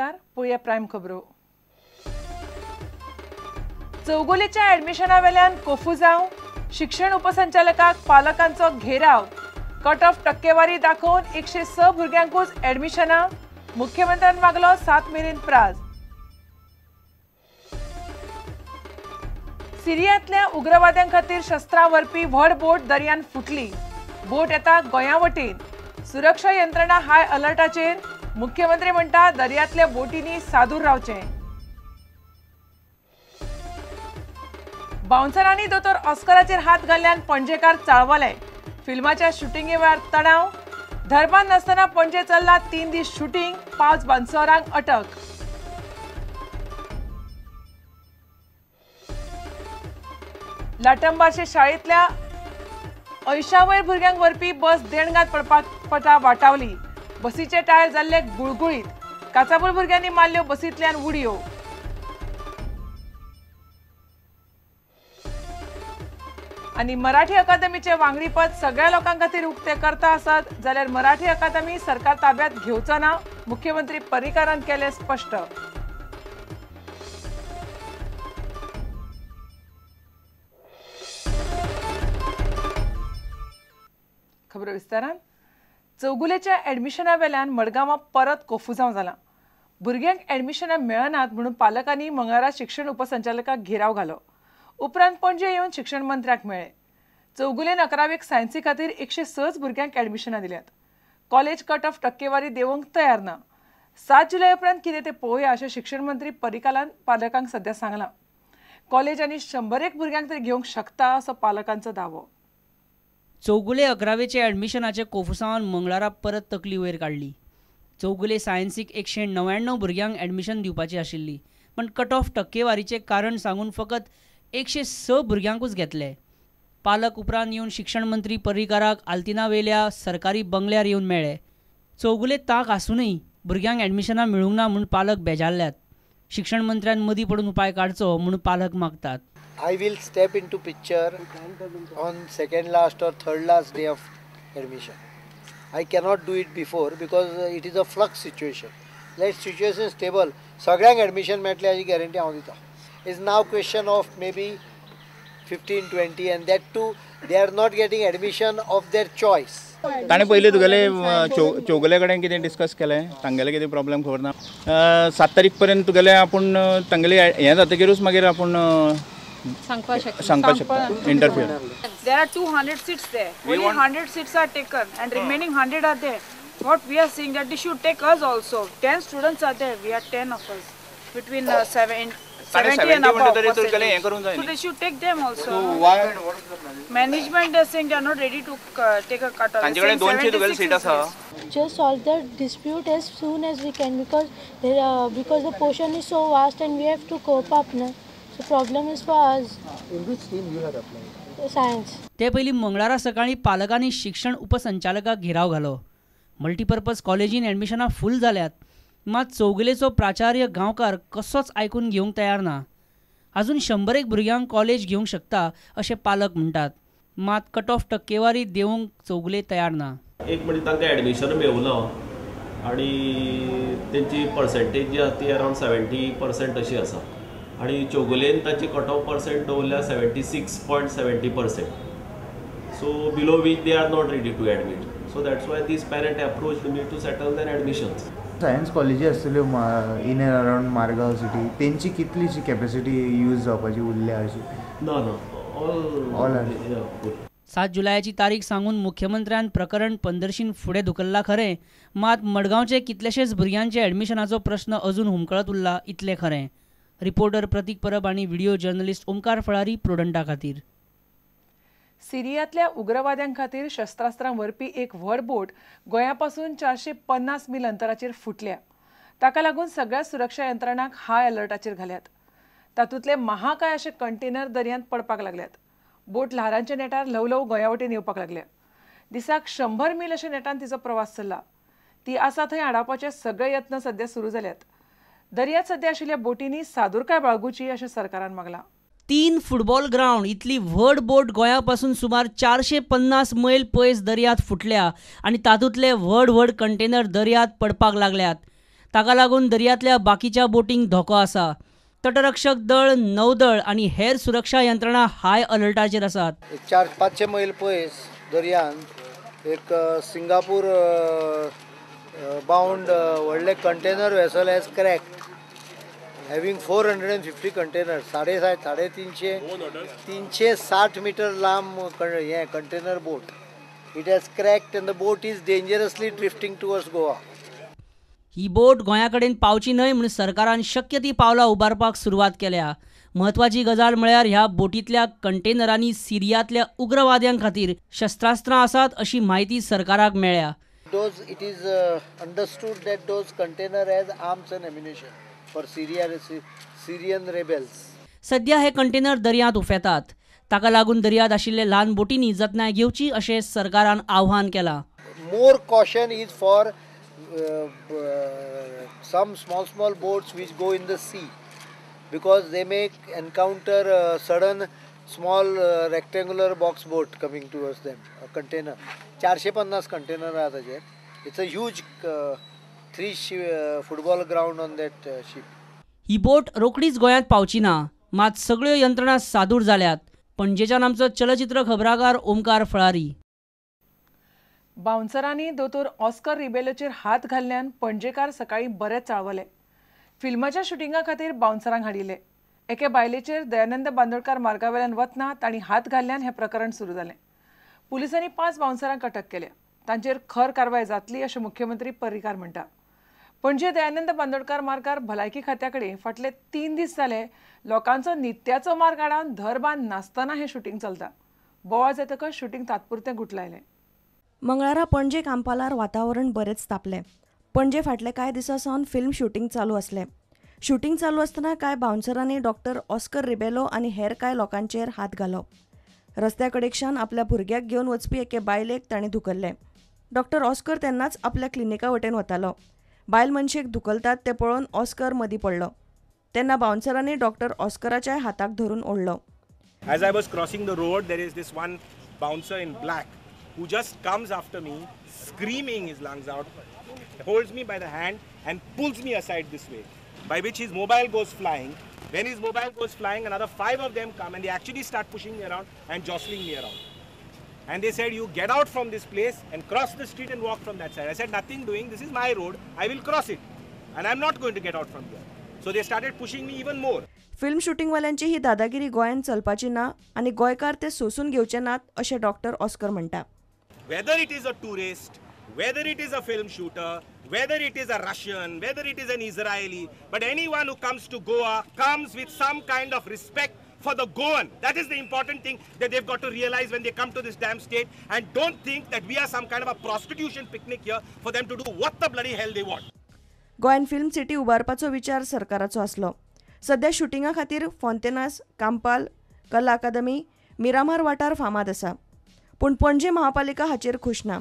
नमस्कार, पळोवया प्रायम खबरो. चौगुलेच्या ॲडमिशना वेल्यान कोफुजांव, शिक्षण उपसंचालकाक पालकांचो घेराव, कट ऑफ टक्केवारी दाखोवन 106 भुरग्यांकूच ॲडमिशना, मुख्यमंत्र्यान मागलो 7 मेरेन प्राज. सिरियांतल्या उग्रवाद्यां खातीर शस्त्रां व्हरपी व्हड बोट दर्यान फुटली. बोट येता गोंया वटेन. सुरक्षा यंत्रणा हाय अलर्टाचेर. मुख्यमंत्री म्हणटा दर्यांतल्या बोटींनी सादूर रावचें. बाउन्सरांनी दोतोर ऑस्कराचेर हात घाल्ल्यान पणजेकार चाळवले. फिल्माच्या शुटिंगे वेळार तणाव. धर्मान नासतना पणजे चल्ला 3 दीस शुटिंग. 5 बाउन्सरांक अटक. लाटंबारशे शाळेंतल्या 80 वयर भुरग्यांक व्हरपी बस देणगांत पडपाक पटा वाटावली. बसीचे टायर जाल्ले गुळगुळीत. काचाबूल भुरग्यांनी मारल्यो बसींतल्यान उडयो. आनी मराठी अकादमीचे वांगडीपद सगळ्या लोकां खातीर उक्ते करता आसत जाल्यार मराठी अकादमी सरकार ताब्यात घेवचो ना, मुख्यमंत्री पर्रीकारान केलें स्पश्ट. खबरो विस्तारान. चौगुलेच्या ॲडमिशना वेल्यान मडगांवां परत कोफुजांव जाला. भुरग्यांक ॲडमिशनां मेळनात म्हणून पालकांनी मंगळारा शिक्षण उपसंचालकाक घेराव घालो. उपरांत पणजे येवन शिक्षण मंत्र्याक मेळ्ळे. चौगुलेन 11वेक सायन्सी खातीर 106 भुरग्यांक ॲडमिशनां दिल्यात. कॉलेज कट ऑफ टक्केवारी देंवोवंक तयार ना. 7 जुलय उपरांत कितें तें पळोवया अशें शिक्षण मंत्री पर्रीकारान पालकांक सद्या सांगलां. कॉलेज आनी 100 भुरग्यांक तरी घेवंक शकता असो पालकांचो दावो. चौगुले 11वेचे ॲडमिशनाचे कोफुसांवान मंगळारा परत तकली वयर काडली. चौगुले सायन्सीक 199 भुरग्यांक ॲडमिशन दिवपाची आशिल्ली, पण कट ऑफ टक्केवारीचें कारण सांगून फकत 106 भुरग्यांकूच घेतले. पालक उपरांत येवन शिक्षण मंत्री पर्रीकाराक आल्तिना वेल्या सरकारी बंगल्यार येवन मेळ्ळे. चौगुले ताक आसूनय भुरग्यांक ॲडमिशनां मेळूंक ना म्हूण पालक बेजारल्यात. शिक्षण मंत्र्यान मदीं पडून उपाय काडचो म्हूण पालक मागतात. I will step into picture on second last or third last day of admission. I cannot do it before because it is a flux situation. Let situation stable. सगळ्यांक admission मेळटलें हाची गॅरंटी हांव दिता. It's now question of maybe 15, 20 and that too they are not getting admission of their choice. ताणें पयलीं तुगेले चौगुले कडेन कितें डिस्कस केलें, तांगेले कितें प्रॉब्लम खबर ना. 7 तारीख पर्यंत तुगेले आपूण तांगेले हें जातकीरूच मागीर आपूण सांगपाक शकता interfere. There are 200 seats there. Only 100 seats are taken and remaining 100 are there. What we are seeing that they should take us also. 10 students are there. We are 10 of us. Between 70 and above. So they should take them also. So why? Management is saying they are not ready to take a cut off. Just solve the dispute as soon as we can because there, because the portion is so vast and we have to cope up now. The problem is for us. In which team you had applied? Science. ते पयलीं मंगळारा सकाळीं पालकांनी शिक्षण उपसंचालकाक घेराव घालो. Multipurpose कॉलेजीन ॲडमिशनां फूल जाल्यात, मात चौगुलेचो प्राचार्य गांवकार कसोच आयकून घेवंक तयार ना. अजून 100 भुरग्यांक कॉलेज घेवंक शकता अशें पालक म्हणटात, मात कट ऑफ टक्केवारी देवंक चौगुले तयार ना. एक म्हणजे तांकां ॲडमिशन मेळूना आनी तेंची पर्सेंटेज जी आसा ती अरावंड 70% अशी आसा आनी चौगुलेन ताची कट ऑफ पर्सेंट दवरल्या 76.70%. So below which they are not ready to admit. So that's why these parent approach me to settle their admissions. Science कॉलेजी आसतल्यो in and around Margao city, तेंची कितलीशी कॅपेसिटी यूज जावपाची उरल्या अशी? ना ना, all फूल. 7 जुलयाची तारीख सांगून मुख्यमंत्र्यान प्रकरण पंदरशीन फुडें धुकल्ला खरें, मात मडगांवचे कितलेशेच भुरग्यांचे ॲडमिशनाचो प्रश्न अजून हुमकळत उरला इतलें खरें. रिपोर्टर प्रतीक परब आनी व्हिडिओ जर्नलिस्ट ओमकार फळारी प्रुडंटा खातीर. सिरियांतल्या उग्रवाद्यां खातीर शस्त्रास्त्रां व्हरपी एक व्हड बोट गोंया पासून 450 मील अंतराचेर फुटल्या. ताका लागून सगळ्या सुरक्षा यंत्रणांक हाय अलर्टाचेर घाल्यात. तातूंतले महाकाय अशे कंटेनर दर्यांत पडपाक लागल्यात. बोट ल्हारांच्या नेटार ल्हव ल्हव गोंया वटेन येवपाक लागल्या. दिसाक 100 मील अशे नेटान तिचो प्रवास चल्ला. ती आसा थंय आडावपाचे सगळे यत्न सद्या सुरू जाल्यात. दर्यांत सद्या आशिल्ल्या बोटींनी सादुरकाय बाळगुची अशें सरकारान मागलां. 3 फुटबॉल ग्रावंड इतली व्हड बोट गोंया पासून सुमार 450 मैल पयस दर्यांत फुटल्या आनी तातूंतले व्हड व्हड कंटेनर दर्यांत पडपाक लागल्यात. ताका लागून दर्यांतल्या बाकीच्या बोटींक धोको आसा. तटरक्षक दळ, नौदळ आनी हेर सुरक्षा यंत्रणा हाय अलर्टाचेर आसात. 400-500 मैल पयस दर्यान एक सिंगापूर बाउंड व्हडले container vessel has cracked having 450 container, 350 360 metre लांब हें container boat. It has cracked and the boat is dangerously drifting towards Goa. ही बोट गोंया कडेन पावची न्हय म्हूण सरकारान शक्य ती पावलां उबारपाक सुरवात केल्या. म्हत्वाची गजाल म्हळ्यार ह्या बोटींतल्या कंटेनरांनी सिरियांतल्या उग्रवाद्यां खातीर शस्त्रास्त्रां आसात अशी म्हायती सरकाराक मेळ्ळ्या. Those it is understood that those container has arms and ammunition for Syrian rebels. सध्या हे कंटेनर दर्यांत उफेतात. ताका लागून दर्यांत आशिल्ले ल्हान बोटींनी जतनाय घेवची अशें सरकारान आव्हान केलां. More caution is for some small boats which go in the sea because they may encounter sudden small rectangular box boat coming towards them, a container. 450 container आहा ताजेर. It's a huge 3 football ground on that ship. ही बोट रोखडीच गोंयांत पावची ना, मात सगळ्यो यंत्रणा सादूर जाल्यात. पणजेच्यान आमचो चलचित्र खबराकार ओमकार फळारी. बाउन्सरांनी दोतोर ऑस्कर रिबेलोचेर हात घाल्ल्यान पणजेकार सकाळीं बरेच चाळवले. फिल्माच्या शुटिंगा खातीर बाउन्सरांक हाडिल्ले. एके बायलेचेर दयानंद बांदोडकार मार्गावेल्यान वतना तांणी हात घाल्ल्यान हें प्रकरण सुरू जालें. पुलिसांनी 5 बाउन्सरांक अटक केल्या. तांचेर खर कारवाय जातली अशें मुख्यमंत्री पर्रीकार म्हणटा. पणजे दयानंद बांदोडकार मार्गार भलायकी खात्या कडेन फाटले 3 दीस जाले लोकांचो नित्याचो मार्ग आडावन धरबांद नासतना हें शुटींग चलता. बोवाळ जातकच शुटींग तात्पुरतें गुटलायलें. मंगळारा पणजे कांपालार वातावरण बरेंच तापलें. पणजे फाटले कांय दिसां सावन फिल्म शुटींग चालू आसलें. शुटींग चालू आसतना कांय बाउन्सरांनी डॉक्टर ऑस्कर रिबेलो आनी हेर कांय लोकांचेर हात घालो. रस्त्या कडेकशान आपल्या भुरग्याक घेवन वचपी एके बायलेक तांणी धुकल्लें. डॉक्टर ऑस्कर तेन्नाच आपल्या क्लिनिका वटेन वतालो. बायल मनशेक धुकलतात तें पळोवन ऑस्कर मदीं पडलो. तेन्ना बाउन्सरांनी डॉक्टर ऑस्कराच्या हाताक धरून ओडलो. As I was crossing the road, there is this one bouncer in black who just comes after me, screaming his lungs out, holds me by the hand and pulls me aside this way, by which his mobile goes flying. When his mobile goes flying, another 5 of them come and they actually start pushing me around and jostling me around. And they said, you get out from this place and cross the street and walk from that side. I said, nothing doing, this is my road, I will cross it. And I'm not going to get out from here. So they started pushing me even more. Film शूटिंगवाल्यांची ही दादागिरी गोंयांत चलपाची ना आनी गोंयकार ते सोसून घेवचे नात अशें doctor Oscar म्हणटा. Whether it is a tourist, whether it is a film shooter, whether it is a Russian, whether it is an Israeli, but anyone who comes to Goa comes with some kind of respect for the Goan. That is the important thing that they've got to realize when they come to this damn state, and don't think that we are some kind of a prostitution picnic here for them to do what the bloody hell they want. गोंयान film city उबारपाचो विचार सरकाराचो आसलो. सध्या शुटिंगा खातीर फोंतेनास, कांपाल, कला अकादमी, मिरामार वाठार फामाद आसा. पूण पणजे महापालिका हाचेर खूश ना.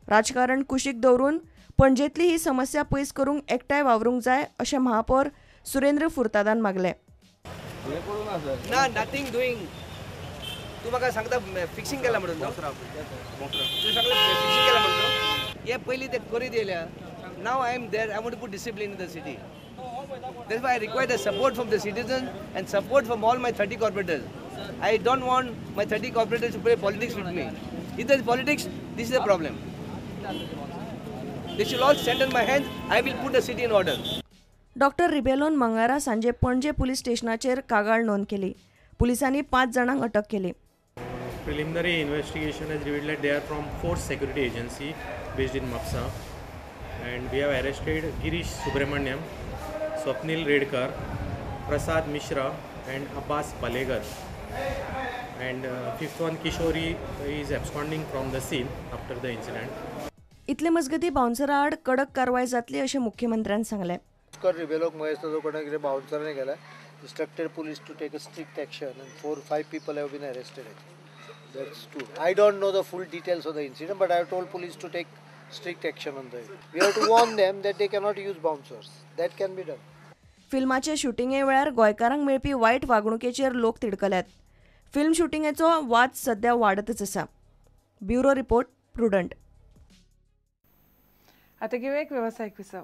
राजकारण कुशीक दवरून पणजेंतली ही समस्या पयस करूंक एकठांय वावरूंक जाय अशें महापौर सुरेंद्र फुर्तादान मागलें. ना, नथिंग डूइंग. तूं म्हाका सांगता फिक्सिंग केलां म्हणून, तूं सांगलें फिक्सिंग केलां म्हणून. हे पयलीं ते करीत येयल्या. Now I am there, I want to put discipline in the city. That's why I require the support from the citizens and support from all my 30 corporators. I don't want my 30 corporators to play politics with me. If there is politics, this is a problem. They should all stand on my hands. I will put the city in order. Doctor रिबेलोन मंगळारा सांजे Panaji police स्टेशनाचेर कागाळ नोंद केली. पुलिसांनी 5 जाणांक अटक केली. Preliminary investigation has revealed that they are from Force Security Agency based in Mapsa, and we have arrested Girish Subramaniam, Swapnil Redkar, Prasad Mishra and Abbas Palegar. And fifth one, Kishori, is absconding from the scene after the incident. इतले मजगती बाउन्सरा आड कडक कारवाय जातली अशें मुख्यमंत्र्यान सांगलें. Oscar रिबेलोक Mahesh ताजो कोणा कितें बाउन्सरांनी केला. Instructed police to take a strict action and 4-5 people have been arrested. That's true. I don't know the full details of the incident, but I have told police to take strict action on them. We have to warn them that they cannot use bouncers. That can be done. फिल्माचे शुटिंगे वेळार गोंयकारांक मेळपी वायट वागणुकेचेर लोक तिडकल्यात. Film शुटिंगेचो वाद सध्या वाडतच आसा. Bureau report, Prudent. आतां घेवया एक वेवसायीक विसव.